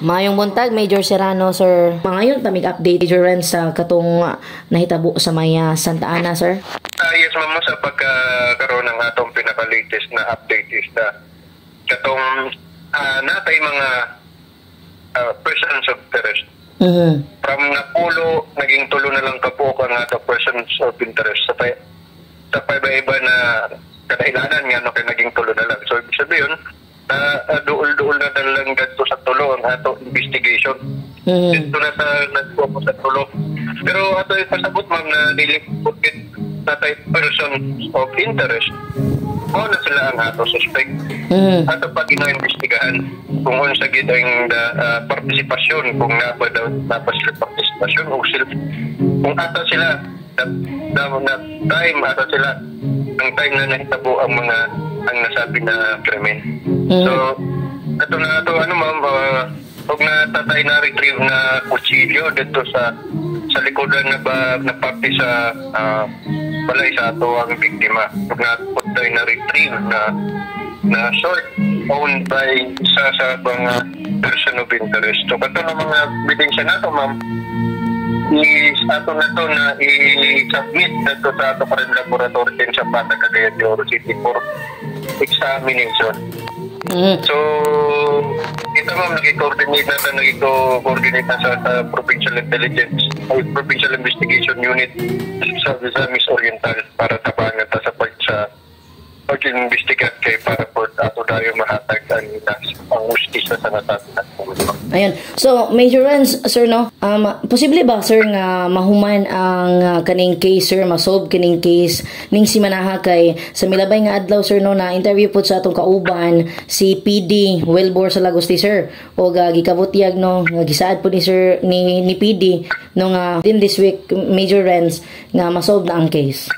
Maayong buntag, Major Serrano, sir. Mangayon ta mig update, Major Ren, sa katong nahitabo sa may Santa Ana, sir. Yes, ma'am, sa pagkakaroon ng atong pinaka-latest na update is na katong natay mga persons of interest. From napulo, naging tulo na lang kabuok ang ato persons of interest sa paiba-iba na kadahilanan nga no kay naging tulo na lang. So ibig sabihin, na duol-duol na lang gadto sa tulo ang ato investigation. Dito na sa nagfocus sa tulo. Pero ato ipasabot, ma'am, na dili porket natay person of interest, mao na sila ang ato suspect. Ato pa ginaimbestigahan kung unsa gid ang partisipasyon, kung napa daw napa sila partisipasyon o sila kung ata sila na time, ata sila ang time na nahitabo ang mga ang nasabi na krimen. So ato na ato ano, ma'am, og na tatay na retrieve na kutsilyo dito sa likodan na ba na parte sa balay sa ato ang biktima. Ug na tay na retrieve na na sword owned by isa sa mga person of interest. So kato ng mga ebidensya nato, ma'am, is ato na to na i-submit nato sa ato crime laboratory din sa Bata, Cagayan de Oro City for examination. So, ito, ma'am, nag-coordinate na ito, nag-coordinate na sa Provincial Intelligence, ay, Provincial Investigation Unit sa Misamis Oriental para tabangan ta sa pag-investigat kay para po ato dayo mahatag ang hustisya sa nasabi na. Ayun. So, Major Renz, sir, no? Posible ba, sir, nga mahuman ang kaning case, sir, masolve kining case ning simanaha kay sa milabay nga adlaw, sir, no, na interview po sa atong kauban si PD Wilbur sa Lagos, sir. O gikabutyag, no, nga gisaad po ni sir ni PD no nga in this week, Major Renz, nga masolve na ang case.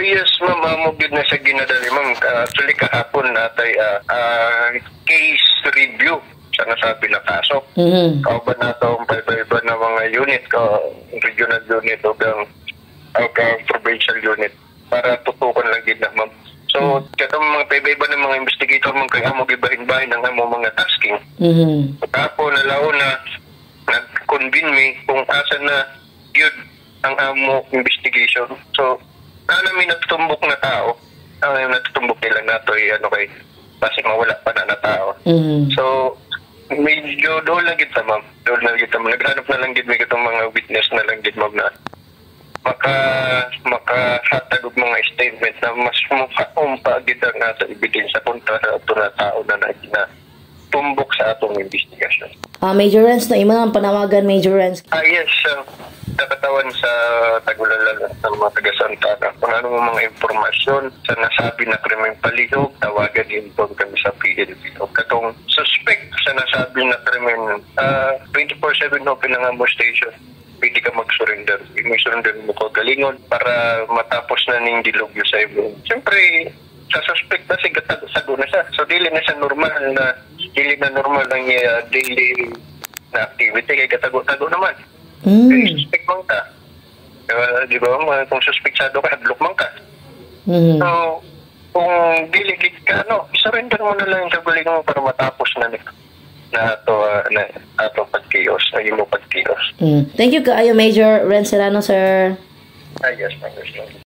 Yes, ma'am, amo gyud na sa ginadali, ma'am. Actually, kahapon natay case review sa nasabi na kaso. Kauban nato ang paiba-iba na mga unit, ka regional unit o ang provincial unit para tutukan lang gid na, ma'am. So, katong mga paiba-iba ng mga investigator, ma'am, kay amo gibahin-bahin ang amo mga tasking. Kahapon na nag-convene mi kung asa na yun ang amo investigation. So, na namin natutumbok na tao. Ang natutumbok nila nato ay ano kay basi mawala pa na na tao. So, medyo doon lang kita, ma'am. Doon lang kita, ma'am. Naghanap na lang gid may katong mga witness na lang gid, ma'am, na makahatag og mga statement na mas makaumpa gid ang ato ebidensya kontra sa ato na tao na na tumbok sa atong investigasyon. Major Renz, no, imo ang panawagan, Major Renz. Yes, nakatawan sa Tagulala, sa mga taga Santa Ana. Kung ano mo mga impormasyon sa nasabi na krimen, palihog, tawagan, inform kami sa PNP. O katong suspect sa nasabi na krimen, 24/7 open ang amo station. Pwede ka mag-surrender. May surrender mo ko galingon para matapos na ning dilubyo sa imo. Siyempre, sa suspect na siya, sago na siya. So, dili na normal ang daily na activity kay katago-tago naman. Kay suspect man ka. Di ba, mga kung suspectsado ka, hadlok man ka. So, kung dili gid ka, ano, surrender mo na lang yung kagalingon mo para matapos na ni na ato na ato pagkiyos, na imo pagkiyos. Thank you kaayo, Major Ren Serrano, sir. Ah, yes, ma'am. Yes, ma'am.